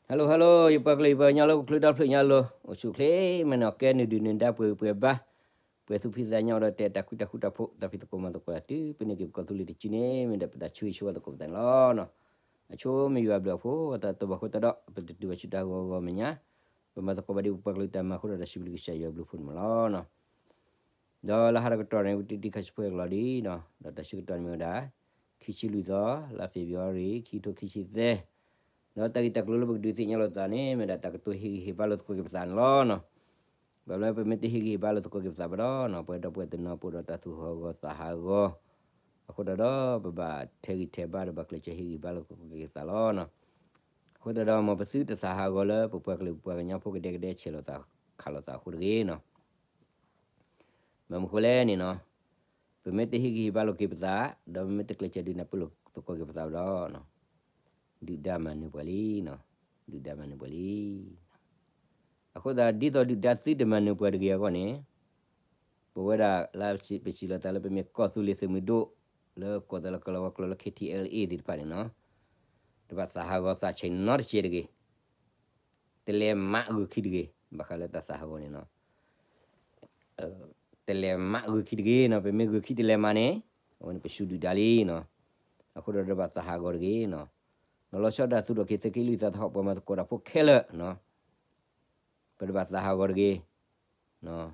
Hello hello ယပှၤကလုာ်ယပှၤကညီလၢဟီၣ်ခိၣ်ချၢဒီဖျၢၣ်ညါလီၤ, အိၣ်ဆူၣ်အိၣ်ချ့မ့ၢ်နီၢ် ကဲနုာ်ဒုၣ်နုာ်ဒါပှဲၤဂံၢ်ပှဲၤဘါ, ပှဲၤသူၣ်ဖှံသးညီဒီးတဲတၢ်ဃူတၢ်ဖိး တၢ်ဖံးသကိးမၤသကိးတၢ်တုၤပန့ၢ်က့ၤပကီၢ်သူလ့ၤတစုန့ၣ် မ့ၢ်ဒၣ်ပတၢ်ဆိၣ်ဂ့ၤဆိၣ်ဝါသကိးပသးန့ၣ်လီၤ. အဆိမ့ၢ်ယွၤအဘျုးအဖှိၣ် တၢ်တဘၣ်ဃိတၢ်ဒီး ပတတုၤဘၣ်ဆူတၢ်ဂီၤဂီၤမဲာ်ညါ, ပမၤသကိးဘၣ်ဒ်ပပှၤကလုာ်တၢ်မၤအဃိဒီးတၢ်စံးဘျုးကစၢ်ယွၤအဘျုးအဖှိၣ်န့ၣ်မးလီၤ. ဒီးလၢဟါဒီးကတီၢ်န့ၣ် ပတံၤတံၤခါဆံးဖိအကျိၤလံ, ဒီးတၢ်ဆၢကတီၢ်န့ၣ်မ့ၢ်ဝဲဒၣ် ခံဆံလွံၢ်သီ လါ February ခံကထိခံဆံသၢ, ဒီးတၢ်ဂ့ၢ်တၢ်ကျိၤလၢပကဒုးသ့ၣ်ညါလိာ်သးန့ၣ် မ့ၢ်ဒၣ်တၢ်ကတိၤဟ့ၣ်ဂံၢ်ဟ့ၣ်ဘါလိာ်သကိးက့ၤပသးန့ၣ်လီၤ. ဘၣ်မနုၤပမ့ၢ်တဟ့ၣ်ဂံၢ်ဟ့ၣ်ဘါလိာ်သကိးက့ၤပသးဘၣ်ဒီး ပှၤဒီပုၢ်ဝဲၢ်တနီၤပှဲၤဒီးတၢ်သူၣ်ဟးဂီၤသးဟးဂီၤ, အဃိသတးဒီး ပဘၣ်ထဲးဂံၢ်ထဲးဘါဒီးဘၣ်ကျဲးစၢးဟ့ၣ်ဂံၢ်ဟ့ၣ်ဘါလိာ်သကိးက့ၤပသးလီၤ. အဃိသတးဒီး မ်ပသုတသးဟးဂီၤလၢပပှၤကလုာ်ပပှၤကညီဖိကဒဲကဒဲဆဲးလိာ်သးခးလိာ်သးအဃိတဂ့ၤနီၤ. ဘၣ်မနုၤဃိလဲၣ်န့ၣ်နီၤ, ပမ့ၢ်တဟ့ၣ်ဂံၢ်ဟ့ၣ်ဘါလိာ်က့ၤပသး, ဒီးပမ့ၢ်တကျဲးစၢးဒုးနၢ်ပၢၢ်လိာ်သကိးက့ၤပသးဘၣ်ဒီး ဒုၣ်ဒါမၤနၢၤပှၤလံနီၤ, ဒုၣ်ဒါမၤနၢၤပှၤလံ. အဃိသတး ဒ်သိးဒုၣ်ဒါသုတမၤနၢၤပှၤတဂ့ၤအဂီၢ်န့ၣ်, ပဝဲဒၣ်လၢပစံးလီၤသးလၢပမ့ၢ်ကီၢ်သူလ့ၤသုးမုၢ်ဒိၣ်, လၢကိးသးလၢကလၤဝါကျိာ်လၢ K T L A သ့ၣ်တဖၣ်န့ၣ်နီၤ, တဘၣ်သးဟးဂီၤသးဆဲးနီတစဲးတဂ့ၤ, တလဲၤမးဂုာ်ခံတဂ့ၤ, ဘၣ်ဃးလၢတၢ်သးဟးဂီၤန့ၣ်နီၤ တလဲၤမးဂုာ်ခံတဂ့ၤနီၤ, ပမ့ၢ်ဂုာ်ခံတလဲၤမးန့ၣ်, အဝဲန့ၣ်ပစူၢ်ဒုၣ်ဒါလံနီၤ. အဃိဒီးတဘၣ်သးဟးဂီၤတဂ့ၤနီၤ. ဒီးလီၤဆီဒၣ်တၢ်သူၣ်ထီၣ်က့ၤသုးက့လွံၢ်သးသဟီၣ်ပှၤမၤသကိးတၢ်ဖိခဲလၢာ်နီၤ, ပတဘၣ်သးဟးဂီၤတဂ့ၤ.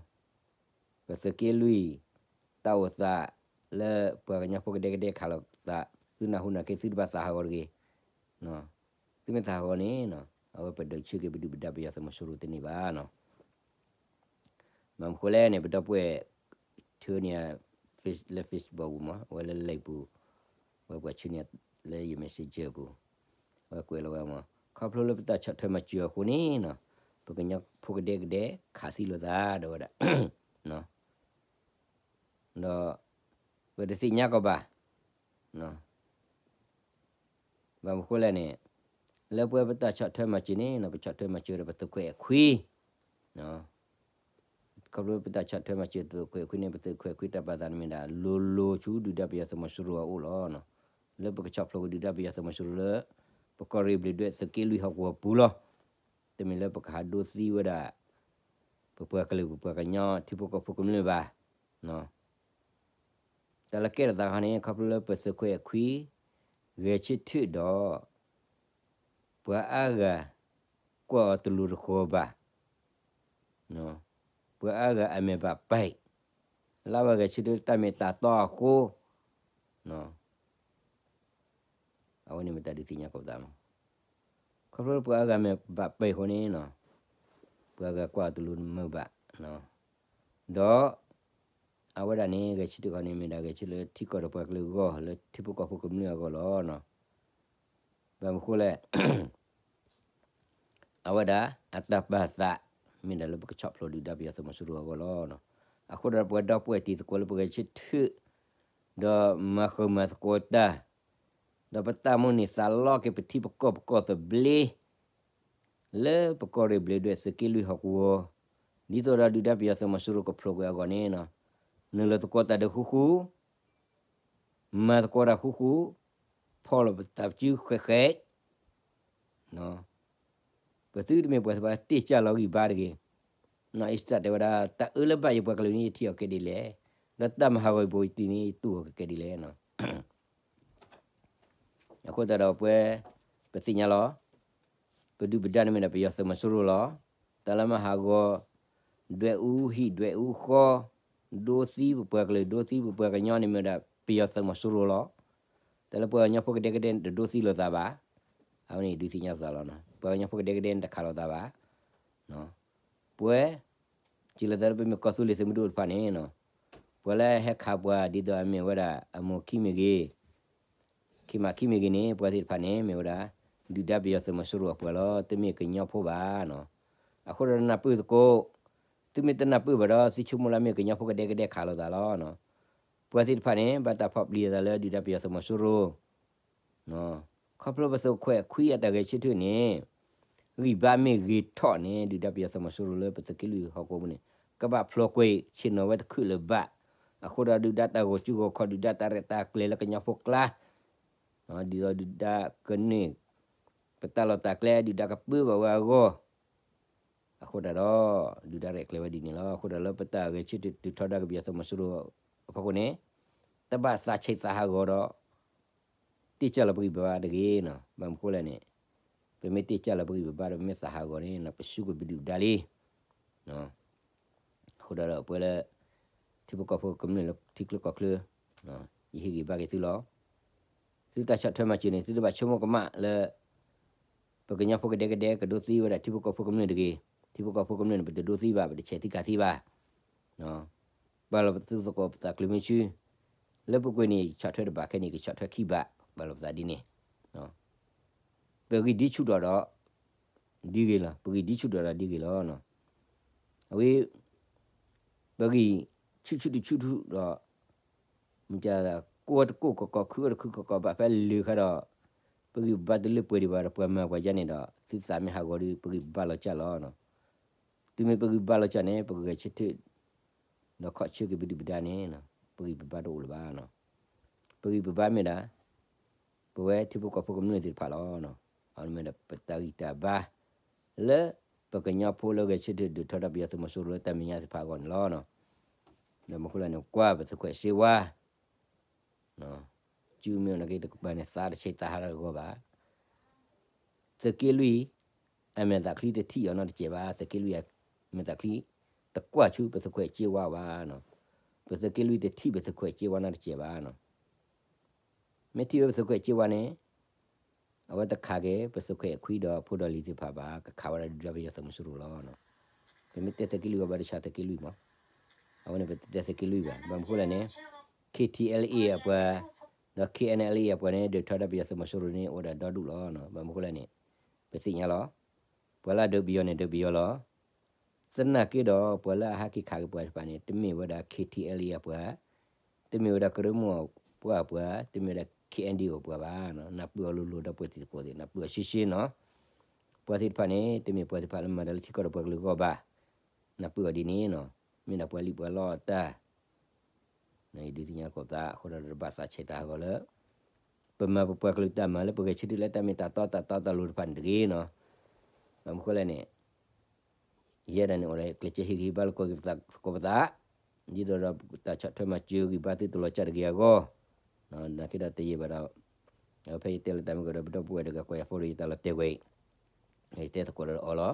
ပသုးက့လွံၢ် တၢ်အိၣ်သးလၢ ပှၤကညီဖိကဒဲကဒဲခးလိာ်သး, သုနၢ်ဟူနာ်က့ သုတဘၣ်သးဟးဂီၤတဂ့ၤ. သုမ့ၢ်သးဟးဂီၤန့ၣ်, အဝဲပဒုးဆၢက့ၤပဒုၣ်ပဒါပယီၤသုးမီၤစိရိၤတန့ၢ်ဘၣ်နီၤ. ဘၣ်မနုၤဃိလဲၣ်န့ၣ် ပဒီပုၢ်ဝဲၢ် ဆှၢန့ၢ် လၢ Facebook ပူၤမး, အဝဲလၢ Line ပူၤ, အဝဲပှၤဆှၢန့ၢ်လၢယ Messenger ပူၤ, အဝဲကွဲးလီၤဝဲမး, ခီဖျိလၢပတၢ်ဆီၣ်ထွဲမၤစၢၤအဃိန့ၣ်နီၤ, ပကညီဖိကဒဲကဒဲခးသံလိာ်သး ဒီးဝဲဒၣ် ဒီး ပတသ့ၣ်ညါကီးဘၣ်, ဘၣ်မနုၤဃိလဲၣ်န့ၣ်, လၢပဝဲပတၢ်ဆီၣ်ထွဲမၤစၢၤန့ၣ်နီၤ, ပဆီၣ်ထွဲမၤစၢၤဒီးပသုးခွဲးအခွံ, ခီဖျိပတၢ်ဆီၣ်ထွဲမၤစၢၤသုးခွဲးအခွံန့ၣ်, ပသုးခွဲးအခွံတၢ်ပာ်သးန့ၣ်မ့ၢ်ဒၣ် လိၤလိၤဆူဒုၣ်ဒါပယီၤသုးမီၤစိရိၤအအိၣ်လီၤ. လၢပကဆီၣ်ဖျိးက့ၤဒုၣ်ဒါပယီၤသုးမီၤစိရိၤလၢ ပကီၢ်ရ့ၣ်ဘျ့းဒွဲၣ်သုးက့လွံၢ်ဟီၣ်ကဝီၤပူၤလီၤ. တမ့ၢ်လၢပကဟးဒိသံဝဲဒၣ် ပပှၤကလုာ်ပပှၤကညီထံဖိကီၢ်ဖိကမျၢၢ်ဘၣ်. တၢ်လၢကဲထီၣ်သးခီန့ၣ် ခီဖျိလၢပသုးခွဲးအခွံ ဂဲၤဆၢထၢၣ်ဒီး ပှၤအါဂၤကွၢ်အီၤတလိၤတဃီၤဘၣ်, ပှၤအါဂၤအမဲာ်ဘၣ်ပဲာ်, လၢအဝဲဂဲၤဆၢထၢၣ်တၢ်မ့ၢ်တၢ်တီအဃိ, အဝဲန့ၣ်မ့ၢ်တၢ်ဒုးသ့ၣ်ညါကိးပသးမး. ခီဖျိလၢပှၤအါဂၤမဲာ်ဘၣ်ပဲာ်အဃိန့ၣ်, ပှၤအါဂၤကွၢ်အီၤတလိၤတမုာ်ဘၣ်, ဒီး အဝဲဒၣ်န့ၣ် ဂဲၤဆၢထၢၣ်ခီန့ၣ် မ့ၢ်ဒၣ်ဂဲၤဆၢထၢၣ်လၢထံကီၢ်ဒီးပှၤကလုာ်အဂီၢ် လၢထံဖိကီၢ်ဖိကမျၢၢ်အဂီၢ်လီၤ. ဘၣ်မနုၤဃိလဲၣ် အဝဲဒၣ်အတၢ်ပာ်သး မ့ၢ်ဒၣ်လၢပကဆီၣ်ဖျိးဒုၣ်ဒါပယီၤသုးမီၤစိရိၤအဂီၢ်လီၤ. အဃိဒီးပဝဲဒီပုၢ်ဝဲၢ်တံၤသကိးလၢပဂဲၤဆၢထၢၣ် ဒီးမၤဃုာ်မၤသကိးတၢ်, ဒီးပတၢ်မိၣ်န့ၢ်သးလီက့ၤပထံပကီၢ်ပကီၢ်သဘျ့ လၢပကီၢ်ရ့ၣ်ဘျ့းဒွဲၣ်သုးက့လွံၢ်ဟီၣ်ကဝီၤ, ဒ်သိးဒီးဒုၣ်ဒါပယီၤသုးမီၤစိရိၤကဖျိးကွံာ်အဂီၢ်န့ၣ်, နုာ်လီၤသကိးတၢ်ဒီးဃူဃူ, မၤသကိးတၢ်ဃူဃူ, ဖီၣ်လီၤပတၢ်ပစုဃဲးဃဲး ပသုတမ့ၢ်ပှၤသ့ၣ်တဖၣ်တ့ၢ်ကၢ်လီၤဂံၢ်ဘါတဂ့ၤ. နီၢ်အ့စတၢ်တဲဝဲဒၣ် တၢ်အၢလၢဘၣ်ယပှၤကလုာ်န့ၣ် ယထံၣ်အီၤကဲဒ်လဲၣ်, ဒီးတၢ်မၤဟးဂီၤယဘိယတံၢ်န့ၣ် ယတူၢ်အီၤကကဲဒ်လဲၣ်. အဃိသတးဒီးပဝဲ ပသ့ၣ်ညါလီၤ, ပဒုၣ်ပဒါန့ၣ်မ့ၢ်ဒၣ်ပယီၤသုးမီၤစိရိၤလီၤ. တၢ်လၢမၤဟးဂီၤ ဒွဲၣ်အူဟံၣ်ဒွဲၣ်အူဃီ, ဒိသံပပှၤကလုာ် ဒိသံပပှၤကညီန့ၣ်မ့ၢ်ဒၣ် ပယီၤသုးမီၤစိရိၤလီၤ. တၢ်လၢပှၤကညီဖိကဒဲကဒဲန့ၣ် တဒိသံလိာ်သးဘၣ်. အဝဲန့ၣ်ဒုးသ့ၣ်ညါသးလီၤ. ပှၤကညီဖိကဒဲကဒဲန့ၣ် တခးလိာ်သးဘၣ်. ပဝဲ စံးလီၤသးလၢပမ့ၢ်ကီၢ်သူလ့ၤသုးမုၢ်ဒိၣ်တဖၣ်န့ၣ်, ပှၤလၢဟဲခးပှၤဒ်သိးအမ့ၢ်ဝဲဒၣ် အမိၢ်ခံမ့ၢ်ဂ့ၤ, ခံမးခံမ့ၢ်ဂ့ၤန့ၣ် ပှၤသ့ၣ်တဖၣ်န့ၣ် မ့ၢ်ဝဲဒၣ် ဒုၣ်ဒါပယီၤသုးမီၤစိရိၤအပှၤလီၤ, တမ့ၢ်ကညီဖိဘၣ်. အဃိဒီးနၢ်ပၢၢ်သကိး, သုမ့ၢ်တနၢ်ပၢၢ်ဘၣ်ဒီး သုဆိကမိၣ်လၢအမ့ၢ်ကညီဖိကဒဲကဒဲခးလိာ်သးလီၤ. ပှၤသ့ၣ်တဖၣ်န့ၣ် ဘၣ်တၢ်ဖီၣ်ပျံၤသးလၢဒုၣ်ဒါပယီၤသုးမီၤစိရိၤ ခီဖျိပသုးခွဲးခွံအတၢ်ဂဲၤဆၢထၢၣ်န့ၣ်, ဂံၢ်ဘါမ့ၢ်ဂ့ၤထီၣ်န့ၣ် ဒုၣ်ဒါပယီၤသုးမီၤစိရိၤလၢပသုးက့လွံၢ်ဟီၣ်ကဝီၤပူၤန့ၣ် ကဘၣ်ဖျိးကွံာ်ဆ့ၣ်နီၤဝဲတခုၣ်လၢၤဘၣ်. အဃိဒီးဒုၣ်ဒါတၢ်ဂီၤစုဂီၤခီၣ် ဒုၣ်ဒါတၢ်ရဲၣ်တၢ်ကျဲၤလၢကညီဖိကျါ, ဒ်သိးဒုၣ်ဒါကန့ၢ် ပတၢ်လီၢ်တၢ်ကျဲဒုၣ်ဒါကပၢဘၣ်ဝဲအဂီၢ်, အဃိတၢ်ဒီး ဒုၣ်ဒါရဲၣ်ကျဲၤဝဲဒ်န့ၣ်လီၤ. အဃိတၢ်လၢပတၢ်ဂဲၤဆၢထၢၣ်ဒုးထီဒါက့ၤပယီၤသုးမီၤစိရိၤအဖီခိၣ်န့ၣ်, တဘၣ်သးဆံးသးဟးဂီၤဒီး တ့ၢ်ကၢ်လီၤပဂံၢ်ပဘါတဂ့ၤနီၤ. ဘၣ်မနုၤဃိလဲၣ်န့ၣ်, ပမ့ၢ်တ့ၢ်ကၢ်လီၤပဂံၢ်ပဘါဒီး ပမ့ၢ်သးဟးဂီၤန့ၣ် ပဆူၣ်က့ၤပဒုၣ်ပဒါလံ. အဃိဒီးပဝဲလၢ ထံဖိကီၢ်ဖိကမျၢၢ်လၢထံချၢကီၢ်ချၢ, ယဟ့ၣ်ဂံၢ်ဘါက့ၤသုလီၤ. သုတၢ်ဆီၣ်ထွဲမၤစၢၤန့ၣ် သုတဘၣ်ဆိကမိၣ်ကမၣ်လၢ ပကညီဖိကဒဲကဒဲကဒိသံဝဲဒၣ်ထံဖိကီၢ်ဖိကမျၢၢ်တဂ့ၤ. ထံဖိကီၢ်ဖိကမျၢၢ်န့ၣ် ပတဒိသံဘၣ်, ပတဆဲးသံကးသံဘၣ်. ပာ်လီၤပသူသကိးပသးကျၢၤမုဆူ, လၢပူၤကွံာ်န့ၣ် ဆီၣ်ထွဲတဘၣ်, ခဲအံၤန့ၣ် ကဆီၣ်ထွဲခံဘၣ်, ပာ်လီၤပသးဒ်န့ၣ်. ပဂံၢ်ဒ်ဆူၣ်ထီၣ်ဒီး ဒ်ဂ့ၤလီၤ, ပဂံၢ်ဒ်ဆူၣ်ထီၣ်ဒီးဒ်ဂ့ၤလီၤ. အဝဲ ပဂံၢ်ဆူၣ်ဆူၣ်တဆူၣ်ထူၣ်ဒီး မ့ၢ်တကိၢ်တကိၢ်ကီၢ်ကီၢ် ခုအီၣ်တခုကီၢ်ကီၢ် ဘၣ်ဖဲလၢာ်ခါဒီး ပဂံၢ်ပဘါတလၢပှဲၤဒံးဘၣ်ဒီး ပှၤမၤပှၤယါန့ၣ်ဒီး သုသးမ့ၢ်ဟးဂီၤဒီး ပဂံၢ်ပဘါလီၤကၢ်လီၤ. တုၤမ့ၢ်ပဂံၢ်ပဘါလီၤကၢ်န့ၣ် ပကဂဲၤဆၢထၢၣ် ဒီးခီၣ်ဆၢက့ၤပဒုၣ်ပဒါန့ၣ် ပဂံၢ်ပဘါတအိၣ်လၢၤဘၣ်. ပဂံၢ်ပဘါမ့ၢ်ဒၣ် ပဝဲထံဖိကီၢ်ဖိကမျၢၢ်သ့ၣ်တဖၣ်လီၤ. အဝဲန့ၣ်မ့ၢ်ဒၣ်ပတၢ်ဂံၢ်တၢ်ဘါ လၢပကညီဖိလၢဂဲၤဆၢထၢၣ်ဒုးထီဒါပယီၤသုးမီၤစိရိၤလၢတၢ်မဲာ်ညါသ့ၣ်တဖၣ်အဂီၢ်န့ၣ်လီၤ. ဒီးမ့ၢ်ဃိလၢန့ၣ် ကွၢ်ပသုးခွဲးစ့ဝါ စုမ့ၢ်အိၣ်နာ်က့ တကပၤန့ၣ် သးတဆံးသးဟးဂီၤဘၣ်. သုးက့လွံၢ် အမဲာ်သးချံတထံၣ်အီၤနီတစဲးဘၣ်. သုးက့လွံၢ်အမဲာ်သးချံ တကွၢ်ဆူပသုးခွဲးစ့ဝါဘၣ်. ပသုးက့လွံၢ်တထံၣ်ပသုးခွဲးစ့ဝါနီတစဲးဘၣ်. မ့ၢ်ထံၣ်ဝဲပသုးခွဲးစ့ဝါန့ၣ် အဝဲတခးက့ၤ ပသုးခွဲးအခွံဒီးဖိဒီးလံၤသ့ၣ်တဖၣ်ဘၣ်, ကခးဝဲဒၣ်ဒုၣ်ဒါပယီၤသုးမီၤစိရိၤလီၤ. ပမ့ၢ်တဲသုးက့လွံၢ်ဝဲဘၣ်တဆါသုးက့လွံၢ်မး, အဝဲန့ၣ်ပတတဲသုးက့လွံၢ်ဘၣ်. ဘၣ်မနုၤဃိလဲၣ်န့ၣ် ခ့ထံအဲလ်အ့အပှၤ ဒီး ခ့အဲၣ်အၣ်အၣ်အ့အပှၤန့ၣ် ဒုးထီဒါပယီၤသုးမီၤစိရိၤန့ၣ် အိၣ်ဝဲဒၣ်ဒီဒူၣ်လီၤ. ဘၣ်မနုၤဃိလဲၣ်န့ၣ် ပသ့ၣ်ညါလီၤ. ပှၤလၢအဒုးပယီၤန့ၣ် ဒုးပယီၤလီၤ. သနာ်က့ဒီး ပှၤလၢအဟဲက့ၤခးက့ၤပှၤတဖၣ်န့ၣ် တမ့ၢ်ဝဲဒၣ် ခ့ထံအဲလ်အ့အပှၤ, တမ့ၢ်ဝဲဒၣ်ကရၢမိၢ်ပှၢ်အပှၤ, တမ့ၢ်ဝဲဒၣ် ခ့အဲၣ်အၣ်အၣ်အပှၤဘၣ်. နၢ်ပၢၢ်အီၤလိၤလိၤဒီပုၢ်ဝဲၢ်တံၤသကိးသ့ၣ်, နၢ်ပၢၢ်အီၤရှဲရှဲနီၤ. ပှၤသ့ၣ်တဖၣ်န့ၣ် တမ့ၢ်ပှၤသ့ၣ်တဖၣ်လၢမၤတၢ်လၢထံကီၢ်ဒီးပှၤကလုာ်အဂီၢ်ဘၣ်. နၢ်ပၢၢ်အီၤဒ်န့ၣ်နီၤ, မ့ၢ်ဒၣ်ပှၤလံၣ်ပှၤလီအတၢ် နဒုးသ့ၣ်ညါသကိးသးအဃိဒီး တဘၣ်သးဆံးသးဟးဂီၤလၢ ပမၤပပှၤကလုာ်တၢ်မၤလၢပဂဲၤဆၢထၢၣ်လၢတၢ်မ့ၢ်တၢ်တီ တၢ်တီတၢ်လိၤတဖၣ်န့ၣ်တဂ့ၤနီၤ. ဘၣ်မနုၤဃိလဲၣ်န့ၣ် ယဲဒၣ်န့ၣ်အိၣ်ဒီးကျဲးစၢးဟ့ၣ်ဂံၢ်ဟ့ၣ်ဘါလိာ်ကီၢ်က့ၤပသးသကိးပသး, ဒ်သိးဒီးတၢ်ဆီၣ်ထွဲမၤစၢၤဂံၢ်ဘါသုတလီၤကၢ်တဂ့ၤအဂီၢ်, နာ်က့ဒီးတယံာ်ဘၣ်ဒီး ဖဲယတဲလၢတၢ်မ့ၢ်ကဒီး ပဒီပုၢ်ဝဲၢ်ဒီးကကွဲးယၤဖိဒီး ယတၢ်လီၤတဲာ်ကွံာ် ယတဲသကိးဒီးအီၤလီၤ.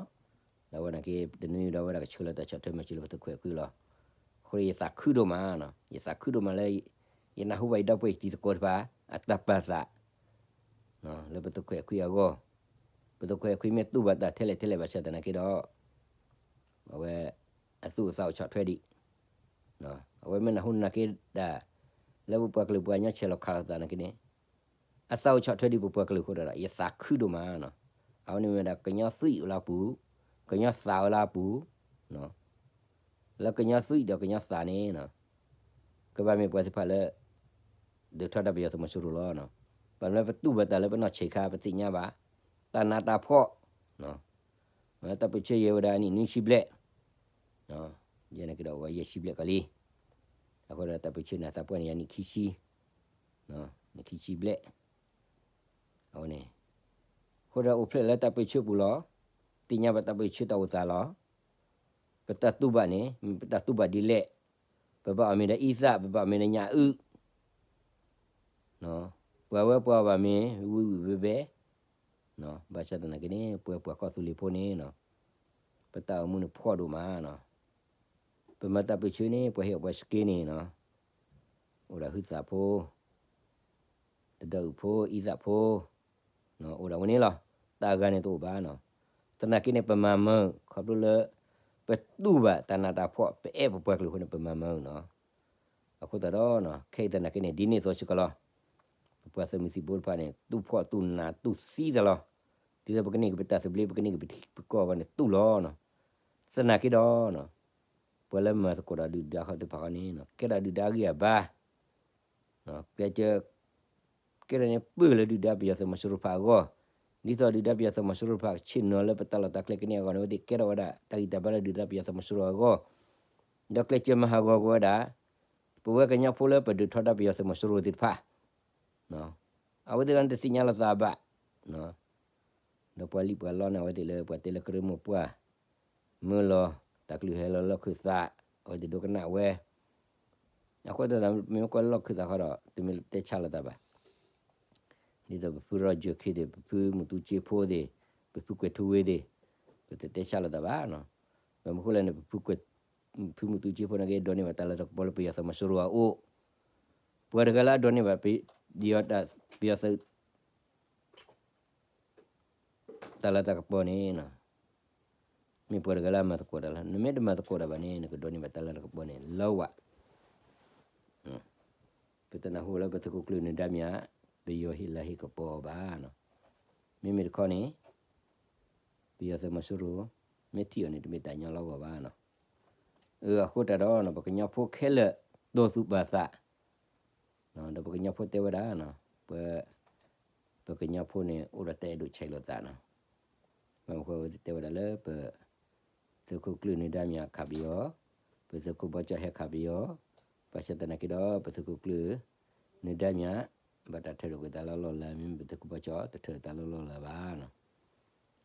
ဒီးအဝဲနာ်က့ တနွံဒီးအဝဲဒၣ်ကဆှၢလၢတၢ်ဆီၣ်ထွဲမၤစၢၤလၢပသုးခွဲးအခွံလီၤ. အဃိဒီးယသးခုဒိၣ်မး, ယသးခုဒိၣ်မးလၢ ယနၢ်ဟူဘၣ်ယဒီပုၢ်ဝဲၢ်တံၤသကိးတဖၣ် အတၢ်ပာ်သး လၢပသုးခွဲးအခွံအဂီၢ်, ပသုးခွဲးအခွံမ့ၢ်တူၢ်ဘၣ်တၢ်ထဲလဲၣ်ထဲလဲၣ်ဘၣ်ဆၣ်သနာ်က့ဒီး အဝဲ အသူၣ်အသးအိၣ်ဆီၣ်ထွဲဒံး, အဝဲမ့ၢ်နၢ်ဟူနာ်က့ဒၣ် လၢပပှၤကလုာ်ပှၤကညီဆဲးလီၤခးလိာ်သးနာ်က့န့ၣ် အသးအိၣ်ဆီၣ်ထွဲဒံးပပှၤကလုာ်အဃိဒီး ယသးခုဒိၣ်မးနီၤ. အဝဲန့ၣ်မ့ၢ်ဝဲဒၣ်ကညီသွံၣ်အိၣ်လၢအပူၤ, ကညီသးအိၣ်လၢအပူၤ, လၢကညီသွံၣ်ဒီးကညီသးန့ၣ် ကဘၣ်မ့ၢ်ပှၤသ့ၣ်တဖၣ်လၢ ဒုးထီဒါပယီၤသုးမီၤစိရိၤလီၤ. ဘၣ်မနုၤလၢပတူၢ်ဘၣ်တၢ်လၢပနီၢ်ဆံးခါ ပသ့ၣ်ညါဘၣ်, တၢ်နးတၢ်ဖှီၣ်, တၢ်ပၢၢ်ဆၢယဲၢ်ဝဲဒၣ်အနံၣ်နွံဆံဘျဲၣ်, ယဲန့ၣ်ကဒီးဝဲယဲၢ်ဆံဘျဲၣ်ကီးလံ. အဃိဒီးတၢ်ပၢၢ်ဆၢန့ၣ် သးပှၢ်န့ၣ်ယဲၢ်နံၣ်ခံဆံ, နံၣ်ခံဆံဘျဲၣ်, အဝဲန့ၣ်, အဃိဒီးအိၣ်ဖျဲၣ်လၢတၢ်ပၢၢ်ဆၢပူၤလီၤ. သ့ၣ်ညါဘၣ်တၢ်ပၢၢ်ဆၢတၢ်အိၣ်သးလီၤ. ပတၢ်တူၢ်ဘၣ်န့ၣ် မ့ၢ်ပတၢ်တူၢ်ဘၣ်ဒ်လဲၣ်, ပဘၣ်အီၣ်မ့ၤဒီးအံသၣ်, ပဘၣ်အီၣ်မ့ၤဒီးညၣ်အုၣ်, ပှၤဝဲပှၤအီၣ်ဘၣ်မ့ၤ ဝံၣ်ဝံၣ်ဘဲဘဲ, ဘၣ်ဆၣ်သနာ်က့န့ၣ် ပဝဲပှၤကီၢ်သူလ့ၤဖိန့ၣ် ပတၢ်အိၣ်မူန့ၣ်ဖှီၣ်ဒိၣ်မးနီၤ. ပမၤတၢ်ပၢၢ်ဆၢန့ၣ် ပှၤဟ့ၣ်အီၣ်ပှၤစက့န့ၣ်နီၤ, အိၣ်ဒၣ်ဟုသၣ်ဖိ, တဒီအုၣ်ဖိ, အံသၣ်ဖိ, အိၣ်ဒၣ်ဝဲန့ၣ်လီၤ. တၢ်အဂၤန့ၣ်တအိၣ်ဘၣ်နီၤ. သနာ်က့န့ၣ် ပမၤမၢ ခီဖျိလၢ ပတူၢ်ဘၣ်တၢ်နးတၢ်ဖှီၣ် ပအဲၣ်ပပှၤကလုာ်အဃိန့ၣ် ပမၤမၢနီၤ. အဃိသတးဒီး ခဲအံၤသနာ်က့န့ၣ် ဒ်န့ၣ်အသိးစ့ၢ်ကီးလီၤ. ပပှၤသုးမုၢ်သံၣ်ဘိတဖၣ်န့ၣ် တူၢ်ဖှီၣ်တူၢ်နးတူၢ်သံသးလီၤ. ဒ်သိးပကန့ၢ်က့ၤပတၢ်သဘျ့ ပကန့ၢ်က့ၤပထံပကီၢ်အဂီၢ်န့ၣ် တူၢ်လီၤ. သနာ်က့ဒီး ပှၤလၢမၤသကိးဒီးဒုၣ်ဒါဃီတဖၣ်ဃီန့ၣ် ကဲထီၣ်ဒုၣ်ဒါအဂံၢ်အဘါ ကျဲးစၢး ကဲထီၣ်န့ၣ်ပၢၢ်လၢဒုၣ်ဒါပယီၤသုးမီၤစိရိၤတဖၣ်အဂီၢ်, ဒ်သိးဒုၣ်ဒါပယီၤသုးမီၤစိရိၤတဖၣ်ဆ့ၣ်နီၤလၢပတၢ်လီၢ်တၢ်ကျဲကန့ၢ်အဂီၢ်န့ၣ် အဝဲသ့ၣ်ကဲထီၣ်ဝဲဒၣ်တၢ်ဂံၢ်တၢ်ဘါလၢဒုၣ်ဒါပယီၤသုးမီၤစိရိၤအဂီၢ်, ဒီးကျဲးစၢးမၤဟးဂီၤကွံာ်ဝဲဒၣ် ပဝဲကညီဖိလၢပဒုးထီဒါပယီၤသုးမီၤစိရိၤသ့ၣ်တဖၣ်, အဝဲသ့ၣ်တဖၣ်န့ၣ်တသ့ၣ်ညါလိာ်သးဘၣ်, ဒီးပှၤလံၣ်ပှၤလီန့ၣ် အဝဲသ့ၣ်လၢပှၤတဲလၢကရၢမိၢ်ပှၢ် မၢလီၤ တၢ်ကလုၢ်ဟဲလီၤလီၢ်ခၢၣ်သး အဝဲသ့ၣ်ဒိကနၣ်ဝဲ, အဃိသတးဒီး မ့ၢ်ကွၢ်လၢလီၢ်ခၢၣ်သးဃီဒီး တမ့ၢ်တဲဆါလိာ်သးဘၣ်. ဒ်သိးပဖုရီၣ်ယၢၢ်ခ့သ့ၣ် ပဖုမူတူစ့ဖိသ့ၣ် ပဖုကွဲၤထူဝ့သ့ၣ် ပတတဲဆါလိာ်သးဘၣ်နီၤ. ဘၣ်မနုၤဃိလဲၣ်န့ၣ် ပဖုကွဲၤ ဖုမူတူစ့ဖိန့ၣ်က့ ဒိးန့ၢ်ဘၣ်တၢ်လၤတၢ်ကပီၤလၢပယီၤသုးမီၤစိရိၤအအိၣ်, ပှၤတဂၤလၢအဒိးန့ၢ်ဘၣ် ပယီၤ ပယီၤသုး တၢ်လၤတၢ်ကပီၤန့ၣ် မ့ၢ်ပှၤတဂၤလၢအမၤသကိးတၢ်လီၤ. နမ့ၢ်တမၤသကိးတၢ်ဘၣ်န့ၣ် နကဒိးန့ၢ်ဘၣ်တၢ်လၤတၢ်ကပီၤန့ၣ် လၢဝဲ ပတနၢ်ဟူလၢပသုးခိၣ်ကျၢၢ်နၢၤဒါမံၤ ပယီၤဟ့ၣ်လၤဟ့ၣ်ကပီၤအီၤဘၣ်နီၤ. မ့မ့ၢ်တခီန့ၣ် ပယီၤသုးမီၤစိရိၤ မ့ၢ်ထံၣ်အီၤန့ၣ် တမ့ၢ်တၢ်ညီလီၤဂီၢ်ဘၣ်နီၤ. အဃိတၢ်ဒီး ပကညီဖိခဲလၢာ် တိာ်သူၣ်ပာ်သး ဒီးပကညီဖိတဲဝဲဒၣ် ပ ပကညီဖိန့ၣ် အိၣ်ဒီးတၢ်အဲၣ်ဒိးဆဲးလိာ်သးနီၤ. ဘၣ်မနုၤဃိတဲဝဲဒၣ်လၢပ သုးခိၣ်ကျၢၢ်နၢၤဒါမံၤခးပယီၤ, ပသုးခိၣ်ဘီကၠီၣ်ဟဲခးပယီၤ, ဘၣ်ဆၣ်သနာ်က့ဒီး ပသုးခိၣ်ကျၢၢ် နၢၤဒါမံၤ ဘၣ်တၢ်ထၢဒီးကွံာ်သးလၢလီၢ်လၤ မ့မ့ၢ်ပသုးခိၣ်ဘီကၠီၣ် တထၢဒီးသးလၢလီၢ်လၤဘၣ်နီၤ.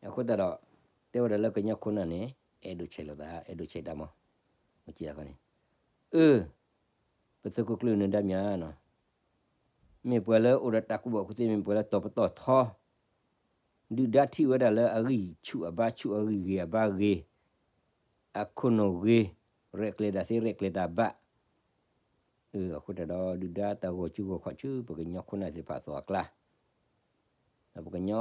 အဃိသတးဒီး တဲဝဲဒၣ်လၢကညီခိၣ်နၢ်န့ၣ် အဲၣ်ဒိးဆဲးလိာ်သး အဲၣ်ဒိးဆဲးတၢ်မး, မ့ၢ်ကန့ၣ် အၢ ပသုးခိၣ်ကျၢၢ်နၢၤဒါမံၤနီၤ မ့ၢ်ပှၤလၢအိၣ်ဒီးတၢ်ကူၣ်ဘၣ်ကူၣ်သ့ မ့ၢ်ပှၤလၢတီၤပတီၢ်ထီ, ဒုၣ်ဒါထံၣ်ဝဲဒၣ်လၢအဂံၢ်ဆူၣ်အဘါဆူၣ် အဂံၢ်ဂ့ၤအဘါဂ့ၤ, အခိၣ်နူာ်ဂ့ၤ, ရဲၣ်ကျဲၤတၢ်သ့ရဲၣ်ကျဲၤတၢ်ဘၣ်, အဃိတၢ်ဒီး ဒုၣ်ဒါတၢ်ဂီၤစုဂီၤခီၣ်ဆူ ပကညီခိၣ်နၢ်သ့ၣ်တဖၣ်အသိးအကျါ ဒီးပကညီ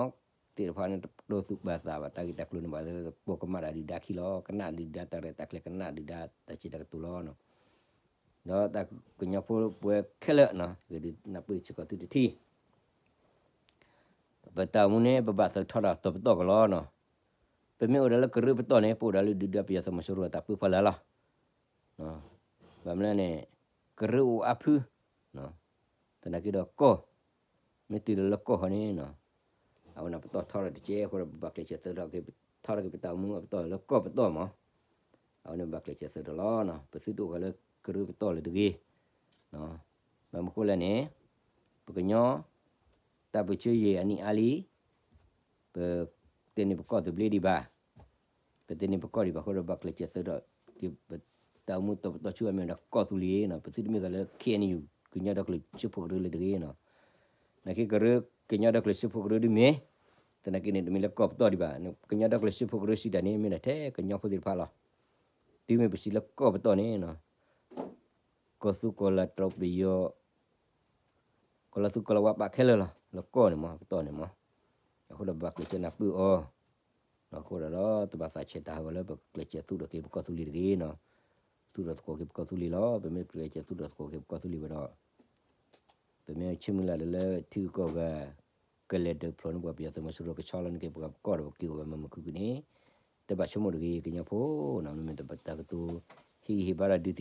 သ့ၣ်တဖၣ်န့ၣ် တတိာ်သူၣ်ပာ်သးဘၣ် တၢ်ဂ့ၢ်တၢ်ကျိၤန့ၣ် ဘၣ်လၢပကမၣ်ဒၣ်ဒုၣ်ဒါခံလီၤ. ကနၣ်ဒုၣ်ဒါတၢ်ရဲၣ်တၢ်ကျဲၤ ကနၣ်ဒုၣ်ဒါတၢ်စံးတၢ်ကတိၤလီၤ. ဒီးတၢ်ကညီဖိပှဲၤခဲလၢာ်နီၤ ဂ့ၤဒုးနၢ်ပၢၢ်စ့ၢ်ကီးသုတထံၣ် ပတၢ်အိၣ်မူန့ၣ် ပဘၣ်သုးထီၣ်ဒီးတီၤပတီၢ်ကလီနီၤ. ပမ့ၢ်အိၣ်ဒီးလၢကရၢပတီၢ်န့ၣ် ပအိၣ်ဒီးလၢဒုၣ်ဒါပယီၤသုးမီၤစိရိၤအတၢ်ပၢဖီလာ်လီၤ. ဘၣ်မနုၤလဲၣ်န့ၣ် ကရၢအိၣ်အါဖု သနာ်က့ဒီးကီၢ် မ့ၢ်တုၤလၢလၢကီၢ်ဃီန့ၣ်နီၤ အဝဲန့ၣ်ပတီၢ်ထီထီၣ်တကဲအဃိဒီး ပဘၣ်ကျဲးစၢးသုးထီၣ်က့ၤ ထီထီၣ်က့ၤပတၢ်အိၣ်မူအပတီၢ်လၢကီၢ်ပတီၢ်မး. အဝဲန့ၣ်ဘၣ်ကျဲးစၢးသုးထီၣ်လီၤ. ပသုတအိၣ်ဃီလၢကရၢပတီၢ်လၢတဂ့ၤ. ဘၣ်မနုၤဃိလဲၣ်န့ၣ် ပကညီ တၢ်ပၢဆှၢယံာ်အနံၣ်အါလံ ပတဲန့ၢ်ပကီၢ်သဘျ့ဒံးဘၣ်. ပတဲန့ၢ်ပကီၢ်ဒံးဘၣ်အဃိဒီး ဘၣ်ကျဲးစၢးသုးထီၣ်က့ၤ ပတၢ်အိၣ်မူတီၤပတီၢ်ဆူအမ့ၢ်ဝဲဒၣ်ကီၢ်သူလ့ၤနီၤ. ပသုတမ့ၢ်ဃီလၢ ခ့ၣ်အဲၣ်ယူၣ် ကညီဒီကလုာ်စၢဖှိၣ်ကရၢလၢတဂ့ၤနီၤ. သနာ်က့ကရၢ ကညီဒီကလုာ်စၢဖှိၣ်ကရၢဒုးမ့ၢ် သနာ်က့န့ၣ် တမ့ၢ်လၢကီၢ်ပတီၢ်ဒံးဘၣ်. ကညီဒီကလုာ်စၢဖှိၣ်ကရၢစံးတၢ်န့ၣ် မ့ၢ်ဒၣ်ထဲကညီဖိသ့ၣ်တဖၣ်လီၤ. တုၤမ့ၢ်ပစံးလၢကီၢ်ပတီၢ်န့ၣ် ကီၢ်သူကီၢ်လၤတြီပယီၤ ကီၢ်လီၤသူကီၢ်လီၤဝါပာ်ခဲလၢာ်လီၤ လၢကီၢ်န့ၣ်မး ပတီၢ်န့ၣ်မး. အဃိဒီးပဘၣ်ကျဲးစၢးနၢ်ပၢၢ်အီၤ. အဃိဒီး တဘၣ်သးဆဲးတၢ်ဟးဂီၤလၢပကကျဲးစၢးသူၣ်ထီၣ်က့ၤပကီၢ်သူလ့ၤတဂ့ၤနီၤ. သူၣ်ထီၣ်သကိးက့ၤပကီၢ်သူလ့ၤလီၤ. ပမ့ၢ်ကျဲးစၢးသူၣ်ထီၣ်သကိးက့ၤပကီၢ်သူလ့ၤဝဲဒီး ပမ့ၢ်ဆၢမုၢ်လၢ်လၢလၢထံဂုၤကီၢ်ဂၤ ကလဲၤဒုးဖျိးန့ၢ်ပှၤပယီၤသုးမီၤစိရိၤကဆီလီၤန့ၢ်က့ၤပှၤကီၢ်ဒီးပက့ၤအိၣ်ဝဲမၤမုာ်ခုၣ်ခုၣ်န့ၣ် တဘၣ်ဆိကမိၣ်တဂ့ၤ ကညီဖိနီၤ. မ့မ့ၢ်တၢ်ကတိၤ ဟ့ၣ်ဂံၢ်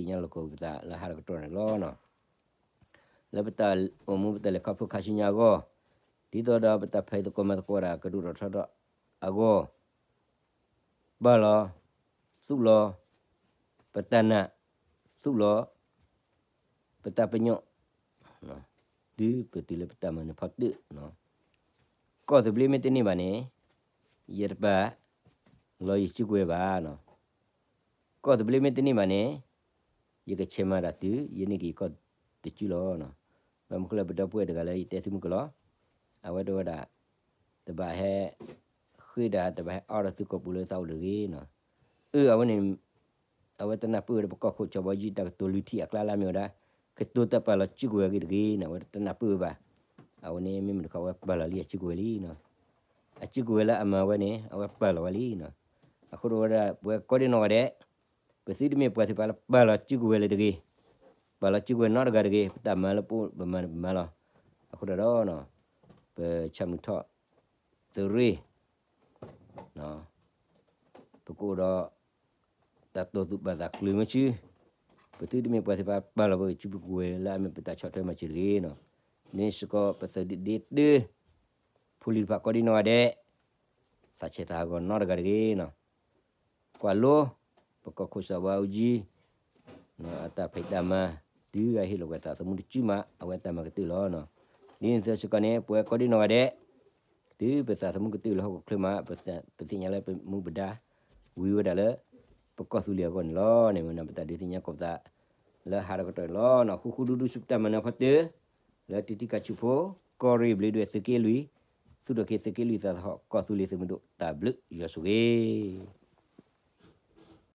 ဟ့ၣ်ဘါဒီးဒုးသ့ၣ်ညါလိာ်ကီၢ်ပသးလၢဟးဒီးကတီၢ်န့ၣ်လီၤနီၤ. လၢပတၢ်အိၣ်မူပတၢ်လဲၤခီဖျိခါဆူညါအဂီၢ် ဒ်သိးဒီးပတၢ်ဖံးသကိးမၤသကိးဒၣ်ကဒိၣ်ထီၣ်ထီထီၣ်အဂီၢ် ပာ်လီၤ သူၣ်လီၤ ပတၢ်နာ် သူၣ်လီၤ ပတၢ်ပညိၣ် တုၤပတုၤလၢပတၢ်မၤနၢၤဖီတၢၣ်နီၤ. ကီၢ်သဘျ့မ့ၢ်တန့ၢ်ဘၣ်န့ၣ် ယတပာ်လီၤယစုကဝဲၤဘၣ်နီၤ. ကီၢ်သဘျ့မ့ၢ်တန့ၢ်ဘၣ်န့ၣ် ယကဆဲးမၤတၢ်တုၤ ယန့ၢ်က့ၤယကီၢ်တစုလီၤနီၤ. ဘၣ်မနုၤဃိလၢပဒီပုၢ်ဝဲၢ်တဂၤလၢယတဲသုမုၢ်ကလီၤ အဝဲတဲဝဲဒၣ် တဘၣ်ဟဲ ဃ့ဒၣ် တဘၣ်ဟဲအီဒီးသုကိာ်ပူၤလၢသးအိၣ်တဂ့ၤနီၤ. အၢ အဝဲန့ၣ် အဝဲတနၢ်ပၢၢ်ဝဲဒၣ်ပကီၢ်ခိၣ်စီၤဘီယံၤတၢ်ကတိၤလွံၢ်ထံၣ်အကျါလၢအမ့ၢ်ဝဲဒၣ် ကတိၤတၢ်ပာ်လီၤစုကဝဲၤအဂ့ၢ်တဂ့ၤန့ၣ် အဝဲတနၢ်ပၢၢ်ဝဲဘၣ်. အဝဲန့ၣ်မ့မ့ၢ်တခီအဝဲပာ်လီၤလံအစုကဝဲၤလံနီၤ. အစုကဝဲၤလၢအမၤဝဲန့ၣ် အဝဲပာ်လီၤဝဲလံနီၤ. အဃိဒီးဝဲဒၣ် ပဝဲကိးဒံနီၢ်ဂၤဒဲး ပသုတမ့ၢ်ပှၤသ့ၣ်တဖၣ်လၢပာ်လီၤစုကဝဲၤလၢတဂ့ၤ, ပာ်လီၤစုကဝဲၤနီတဂၤတဂ့ၤ, ပတၢ်မၤလၢပအိၣ်ပမၤန့ၣ်ပမၤလီၤ. အဃိဒီး ပဆၣ်မုၢ်ထီၣ် သုးရ့ၣ် ပကအိၣ်ဒီး တၢ်တိာ်သူၣ်ပာ်သးကျၢၤမ့ၢ်ဆူၣ်, ပသုတမ့ၢ်ပှၤသ့ၣ်တဖၣ်ပာ်လီၤပစုကဝဲၤလၢအမ့ၢ်ပတၢ်ဆီၣ်ထွဲမၤစၢၤတဂ့ၤနီၤ. န့ၣ်စ့ၢ်ကီးပသုးဒ့ဒ့တၢ ဖိလံၤတဖၣ်ကိးဒံနီၢ်ဂၤဒဲး သးဆဲးသးဟးဂီၤနီတဂၤတဂ့ၤနီၤ. ကွၢ်လိ ပကီၢ်ခိၣ်စီၤဘီအူကၠံ အတၢ်ဖံးတၢ်မၤ တုၤအဟ့ၣ်လီၤကွံာ်တၢ်သမူတစုမး အဝဲတၢ်မၤကတၢၢ်လီၤနီၤ. ဒ်န့ၣ်အသိးစ့ၢ်ကီးန့ၣ် ပဝဲကိးဒံနီၢ်ဂၤဒဲး တုၤပသးသမူကတုၤလၢဟီၣ်ခိၣ်ချၢမး ပသ့ၣ်ညါလၢပမူပဒါ ဝံၤဝဲဒၣ်လၢ ပကီၢ်သူလ့ၤအဂီၢ်န့ၣ်လီၤန့ၣ် မ့ၢ်နီၤ ပတၢ်ဒုးသ့ၣ်ညါကိးပသး လၢဟးဒီးကတီၢ်န့ၣ်လီၤနီၤ ဃူဃူဒူဒူဆူပတၢ်မၤနၢၤဖီတၢၢ် လၢတံတံကၤဆူၣ်ဖိ ကီၢ်ရ့ၣ်ဘျ့းဒွဲၣ်သုးက့လွံၢ် သူၣ်ထီၣ်က့ၤသုးက့လွံၢ်သးသဟီၣ် ကီၢ်သူလ့ၤသုးမုၢ်ဒိၣ်တၢ်ဘျုးယွၤဆိၣ်ဂ့ၤ